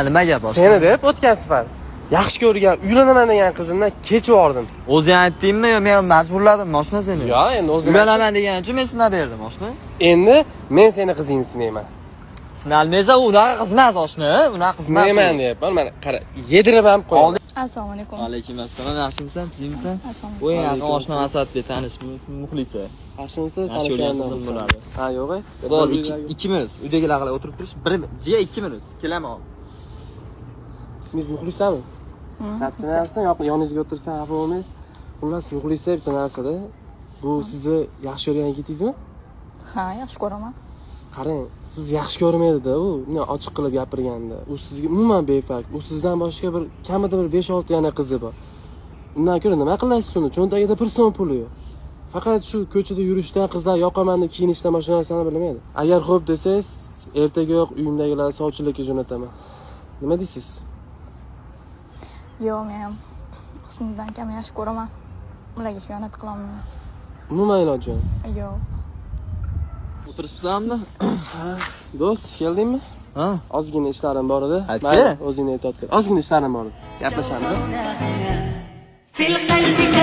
Nima gap boshqa? Seni deb o'tgan safar yaxshi ko'rgan, uylanaman degan qizimdan kechib yubordim. O'zing aytdingmi yo men majburladim moshina seni? Yo'q, endi o'zim. Uylanaman degan uchun men sinab berdim oshna. Endi men seni qizingni sinayman. Sinalmaysan, u unaqa qiz emas oshna, unaqa qiz emas. Sinayman deyapman. Mana qara, yedirib ham qo'yaman. Assalomu alaykum. Alaykum assalom, yaxshimisan, tuzukmisan? Assalomu. Bu eng yaqin oshna Asadbek tanish, bu ismi Muxlisa. Yaxshimisiz? Yaxshi ko'rgan Tanishgandan. qizim bo'ladi. Ha, yo'q. Xudo 2 minut uydagilar qilib o'tirib turish, 1 jiya 2 minut. Kelaman hozir. Ismingiz Muxlisami? Charchamayapsan, yo'q, yoningizga o'tirsam xafa bo'lmaysiz. Xullas, Muxlisa bitta narsada. Bu sizni yaxshi ko'rgan yigitingizmi? Ha, yaxshi ko'raman. Qarang, siz yaxshi ko'rmaydi-da u, bunday ochiq qilib gapirganda. U sizga umuman befarq. U sizdan boshqa bir kamida bir 5-6 yana qizi bor. Undan ko'ra nima qilasiz uni? Cho'ntagida bir so'm puli yo'q. Faqat shu ko'chada yurishdan, qizlar yoqaman deb kiyinishdan boshqa narsani bilmaydi. Agar xo'p desangiz, ertagayoq uyimdagilarni sovchilikka jo'nataman. Nima deysiz? Yo'q, men ham Husnidan kam yaxshi ko'raman. Ularga xiyonat qilolmayman. Umuman iloji yo'q. Yo'q. O'tirishibsanmi? Do'st, keldingmi? Ha? Ozgina ishlarim bor edi. Aytdi. Mayli, o'zingni ehtiyot qil. Ozgina ishlarim bor edi. Gaplashamiz. في القلب.